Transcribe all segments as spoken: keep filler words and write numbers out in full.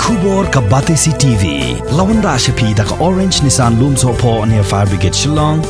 Khubor ka Batesi T V. La wanrah sha phi da ka Orange Nissan Lumsohphoh near Fire Brigade Shillong.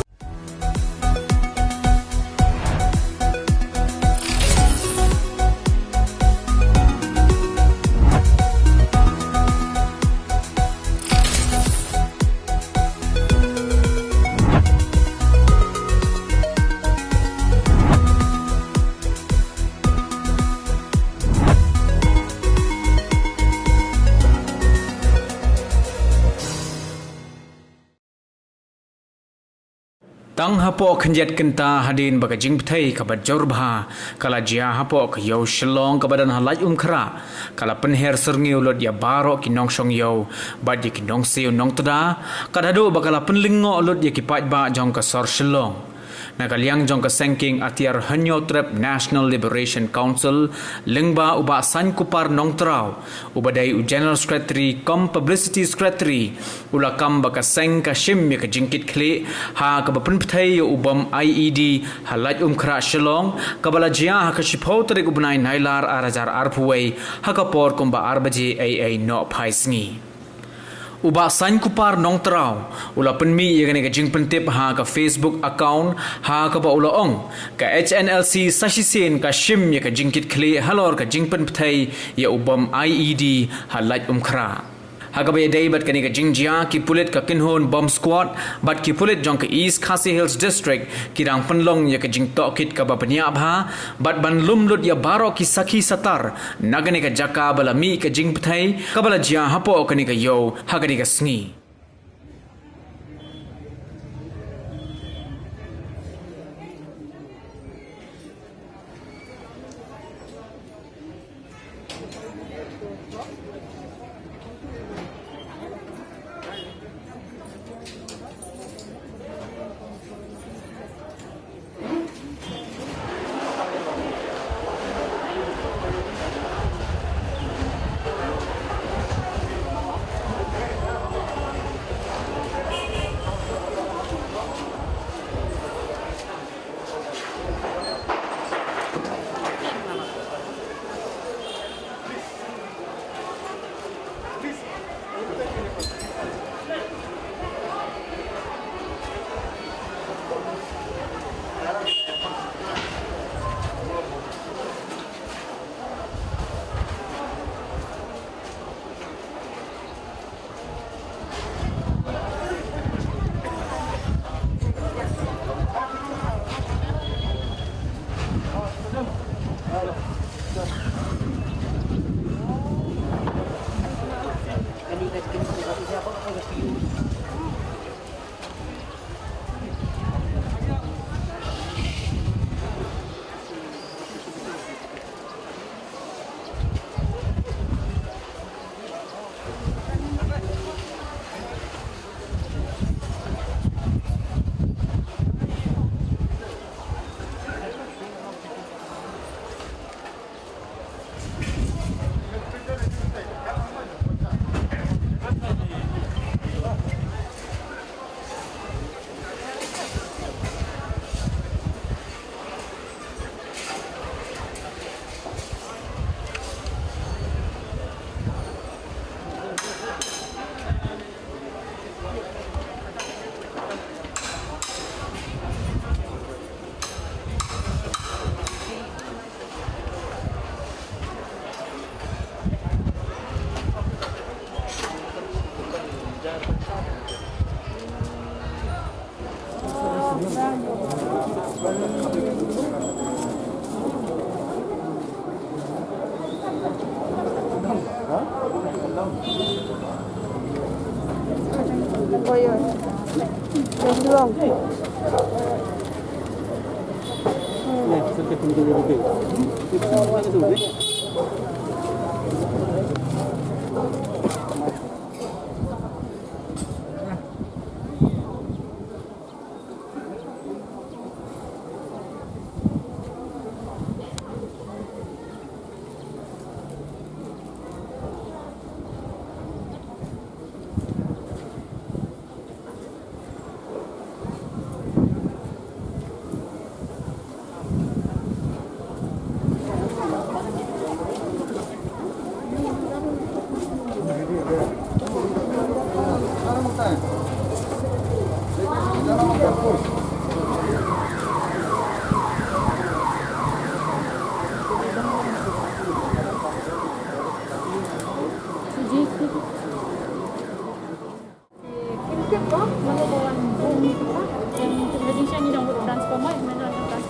Tang hapoh khyndiat kynta hadien ba ka jingpyrthei kaba jur bha ka la jia hapoh ka ïew Shillong kaba don ha Laitumkhrah, ka la pynher syrngiew lut ïa baroh ki nongshong ïew bad ïa ki nongsiew nongtda, kat haduh ba ka la pynlyngngoh lut ïa ki paidbah jong ka sor Shillong. Na ka liang jong ka seng kieng atiar Hynñiewtrep National Liberation Council, lyngba u Bah Sainkupar Nongtraw, uba dei u General Secretary cum Publicity Secretary, u la kam ba ka seng ka shim ïa ka jingkitkhlieh ha kaba pynpyrthei ïa u bom I E D ha Laitumkhrah Shillong, kaba la jia ha ka shiphew tarik u bnai Nailar ar hajar arphew wei, ha ka por kumba ar baje eiei nohphai sngi. U Bah Sainkupar Nongtraw u la pynmih ïa kane ka jingpyntip ha ka Facebook account, ha kaba u la ong, ka H N L C sa shisien ka shim ïa ka jingkitkhlieh halor ka jingpynpyrthei ïa u bom I E D ha Laitumkhrah. Ha kaba ïadei bad kane ka jingjia, ki pulit ka kynhun Bomb Squad bad ki pulit jong ka East Khasi Hills District ki dang pynlong ïa ka jingtohkit kaba bniah bha bad ban lum lut ïa baroh ki sakhi satar na kane ka jaka ba la mih ka jingpyrthei kaba la jia hapoh kane ka ïew ha kane ka sngi.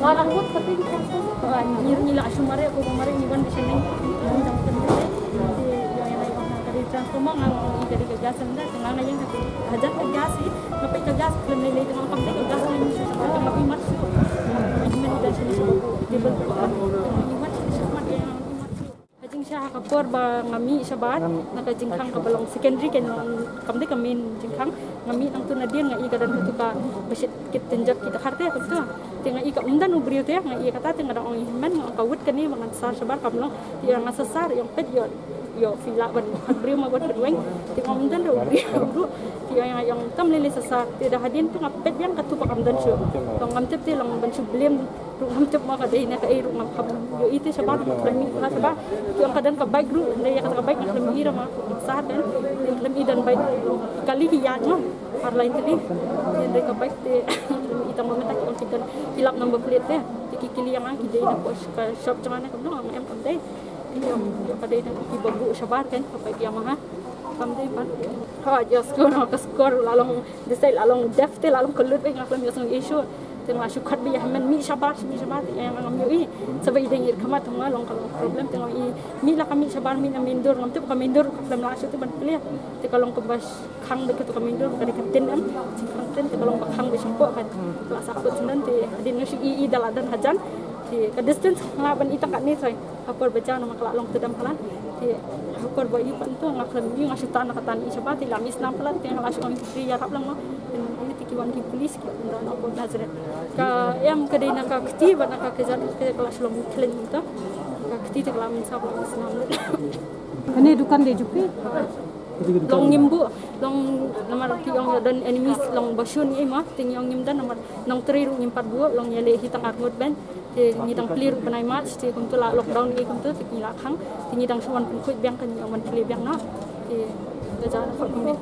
Alang wut kata ki transformer. Ngi ngi la shu mareh, ko mareh ngi wan di shaneng. Ngi jang kan te. Te ïa ïa ïa ka dei transformer, nga ngi ka dei ka gas ynda, nga nga ïeng kata. Hajan ka gas hi, nga peit ka gas khlem lei lei, nga kam te ka gas lei, nga peit mat shu. Ngi wan di shaneng shu. Table. Ngi wan shaneng shu mat ïa, ngi mat shu. Ha jingshisha ha ka por ba nga mih shabar, na ka jingkhang kaba long secondary, kan long kam dei ka main jingkhang. Nga mih nangtu nadien nga i ka don katu ka ba shit kit tynjot ki dkhar te katu. Te nga i ka ym don u briew te, nga i kata te nga dang ong i hynmen, nga ong ka wut kane ba ngan sar shabar kam long. Te nga sasar, ïong peit ïoh, ïoh phi lah ban hat briew ma ban peit weng. Te nga ym don u briew ruh. Te nga ïong tam lei lei sasar. Te da hadien te nga peit biang katu ba kam don shuh. Long ngam tip te long ban shu blame ruh ngam tip ma ka dei na kaei ruh ngam kham. Ïohi te shabar ruh khlem mih shabar. Ki ong ka don ka bike ruh, hynrei ïa kata ka bike nga khlem ïohi ruh ma, sah kan. Khlem ïohi don bike. Kali ki ïaid ma, ar lain te dei. Hynrei ka bike te khlem ïohi tang ma mynta ki ong ki don ki lap number plate te. Te ki kylli ïa nga ki dei na ka shop jong nga ne kumno, nga ong em kam dei. Ki ong ka dei na ki ba buh shabar kan, ka bike Yamaha. Kam dei pat. Ha, ïa score, ha, ka score la long, decide la long def te la long kyllut, eh, nga khlem ïohsngew issue. Te nga shu khot beit ïa hynmen, mih shabar, mih shabar, te ïa nga ngam ïohi. Sa ba i dang i khmat nga long ka long problem, te nga i mih la ka mih shabar, mih na main door, ngam tip ka main door ka khlem lah shuh te ban plie. Te ka long kaba khang beit katu ka main door, ka dei ka tin em, jingkhang tin, te ka long ba khang beit shapoh kan. La sa khot shen te, hadien nga shu i i da la don hajan. Te ka distance nga ban i tang katne trai. Ha por ba jan ma ka la long te dam palat. Te ha por ba ïoh pan to nga khlem ïoh, nga shu tan na ka tan i shabar te la mih snam palat te nga la shu ong ki ïarap lang ma. Te ki wan ki police ki wan na por Nazareth. Ka em ka dei na ka kti bad na ka kjat ka la shu long khlem to. Ka kti te ka la mih sa ka la mih snam. Kane dukan dei jong phi? Long ngim buh, long namar ki ong don enemies long ba shun i ma, te ngi ong ngim don namar nongtrei ruh ngim pat buh, long ïaleh hi tang ar ngut ben. Te ngi dang plie ruh bnai March, te kumtu la lockdown ïa kumtu, te ngi la khang, te ngi dang shu wan pynkhuid biang, kan ïa wan plie biang noh. Te ka ja na khot kumne.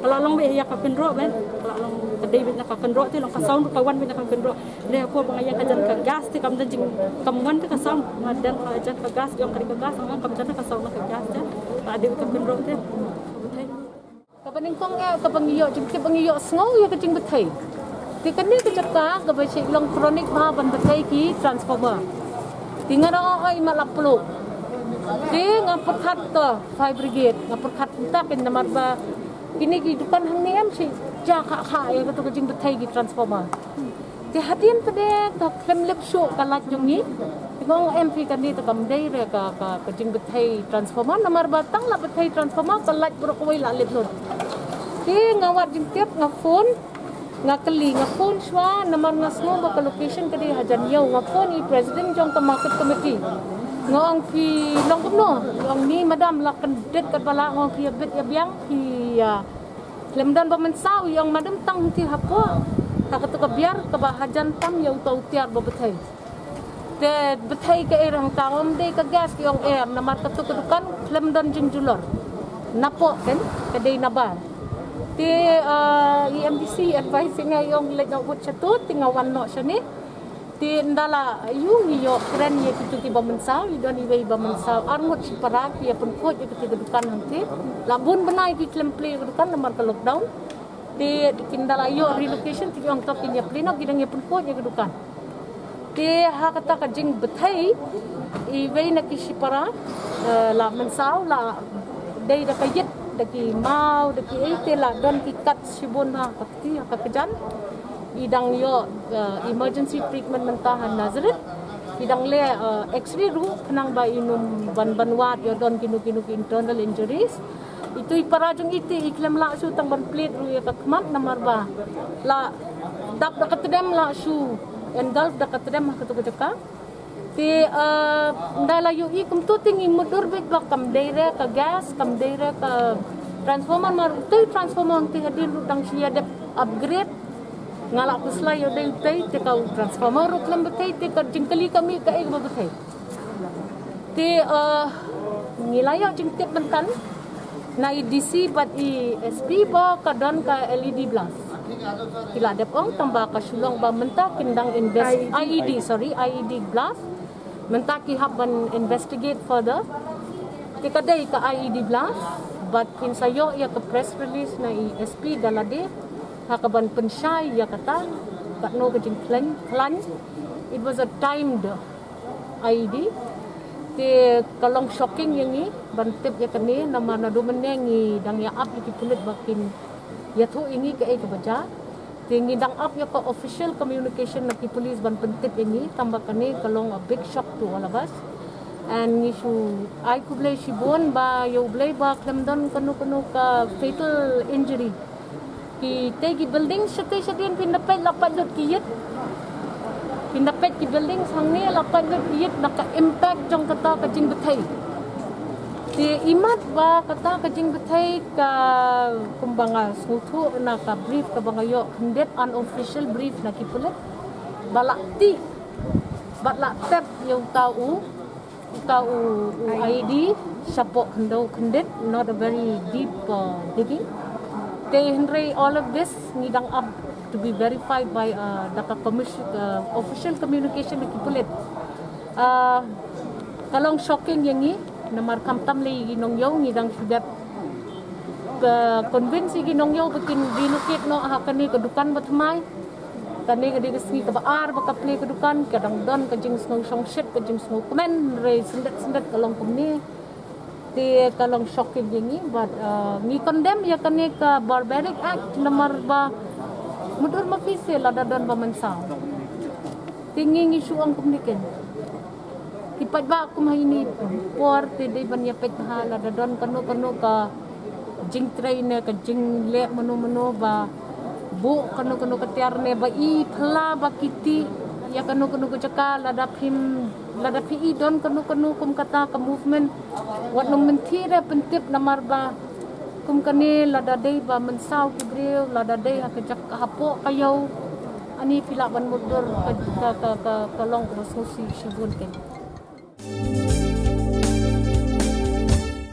Ka la long beit ïa ka kynroh ben, ka la long ka dei beit na ka kynroh, te long ka sound ruh ka wan beit na ka kynroh. Te ha por ba nga ïeng ka jan ka gas, te kam don jing, kam wan te ka sound, nga don ka jan ka gas, ïong ka dei ka gas, nga kam jan ka sound na ka gas te. Ka dei beit ka kynroh te. Kaba nyngkong eh, kaba ngi ïoh jingtip, ba ngi ïohsngew ïa ka jingbthei. Te kane ka jaka kaba shi long chronic bha ban bthei ki transformer. Te nga ong oi ma la pluh. Te nga pyrkhat ka fire brigade, nga pyrkhat mynta kein namar ba kine ki dukan hangne em shi ja kha kha ïa katu ka jingbthei ki transformer. Te hadien pat de ka khlem lep shuh ka light jong ngi. Te nga ong em phi kane te kam dei re ka, ka, ka jingbthei transformer namar ba tang la bthei transformer ka light baroh kawei la lep lut. Te nga wad jingtip, nga phone, nga kylli, nga phone shuwa namar nga sngew ba ka location ka dei hajan ïew. Nga phone i president jong ka market committee. Nga ong phi long kumno? Ong ni madam la kyndit katba lah, nga ong phi ïa bit ïa biang, phi ïa khlem don ba mynsaw, i ong madam tang hangtei hapoh. Ha katu ka biar kaba hajan tam ïa uta u tiar ba bthei. Te bthei kaei hangta, ym dei ka gas, ki ong em namar katu ka dukan khlem don jingjulor. Napoh kein ka dei nabar. Te, ah, i MDC advice ïa nga, i ong leit noh bud shato, te nga wan noh shane. Te ynda la ïoh ngi ïoh kren ïa kitu kiba mynsaw, i don iwei ba mynsaw, ar ngut shipara ki ïa pynkhuid ïa katu ka dukan hangtei. La bun bnai ki khlem plie ïa ka dukan namar ka lockdown. Te ynda la ïoh relocation te ki ong to kin ïa plie noh, ki dang ïa pynkhuid ïa ka dukan. Te ha kata ka jingbthei iwei na ki shipara, eh, la mynsaw, la dei da ka ïit, da ki maw, da ki ei, te la don ki kat shibun ha ka kti, ha ka kjat. I dang ïoh, eh, emergency treatment mynta ha Nazareth. I dang leh, eh, X-ray ruh khnang ba i nym ban, ban wad ïoh don kino kino ki internal injuries. Itu i para jong i te i khlem lah shuh tang ban plie ruh ïa ka khmat namar ba la dap da ka tdem, lah shuh engulf da ka tdem ha katu ka jaka. Te, eh, ynda la ïohi kumtu te ngi mutdur beit ba kam dei re ka gas, kam dei re ka transformer, namar utei transformer te hadien ruh dang shu ïa dep upgrade. Nga la khuslai ïoh dei utei, te ka u transformer ruh khlem bthei, te ka jingkylli ka mih kaei kaba bthei. Te, eh, ngi la ïoh jingtip mynta na i DC bad i SP ba ka don ka LED blast. Ki la dep ong tang ba ka shu long ba mynta kin dang invest, IED, sorry, IED blast. Mynta ki hap ban investigate further. Te ka dei ka IED blast bad kin sa ïoh ïa ka press release na i SP da lade ha kaban pynshai ïa kata, katno ka jingkhlaiñ, khlaiñ. It was a timed I E D. Te ka long shocking ïa ngi ban tip ïa kane, namar naduh mynne ngi dang ïa ap ïa ki pulit ba kin ïathuh ïa ngi kaei kaba jia. Te ngi dang ap ïa ka official communication na ki police ban pyntip ïa ngi, tangba kane ka long a big shock to all of us. And ngi shu ai khublei shibun ba ïa U Blei ba khlem don kano kano ka fatal injury. Kitei ki building shatei shadien phin da peit la pait lut ki ïit. Phin da peit ki building hangne la pait lut ki ïit na ka impact jong kata ka jingbthei. Te imat ba kata ka jingbthei ka kumba nga sngewthuh na ka brief kaba nga ïoh khyndiat, unofficial brief na ki pulit, ba la tip bad la tep ïa uta u uta u, u I E D shapoh khyndew khyndiat, not a very deep uh, digging. Te hynrei all of this ngi dang ap to be verified by uh, da ka commission, uh, official communication na ki pulit. Uh, ka long shocking ïa ngi, namar khamtam lei ïa ki nongïew, ngi dang shu dep ka convince ïa ki nongïew ba kin relocate noh ha kane ka dukan ba thymmai. Kane ka dei ka sngi kaba ar ba ka plie ka dukan, ka dang don ka jingsngew shongshit, ka jingsngew kmen, hynrei syndet syndet ka long kumne. Te ka long shocking ïa ngi, but uh, ngi condemn ïa kane ka barbaric act, namar ba mutdur ma phi se lada don ba mynsaw. Te ngi ngi shu ong kumne ken. Ki paidbah kum ha ine i por te dei ban ïa peit bha lada don kano kano ka jingtrei ne ka jingleh mano mano ba buh kano kano ka tiar ne ba i phylla ba ki tih ïa kano kano ka jaka, lada phim, lada phi i don kano kano kum kata ka movement, wat nang mynthi re pyntip, namar ba kum kane lada dei ba mynsaw ki briew, lada dei ha ka jaka hapoh ka ïew, ani phi lah ban mutdur, ka ka ka, ka, ka long kaba sngewsih shibun ken.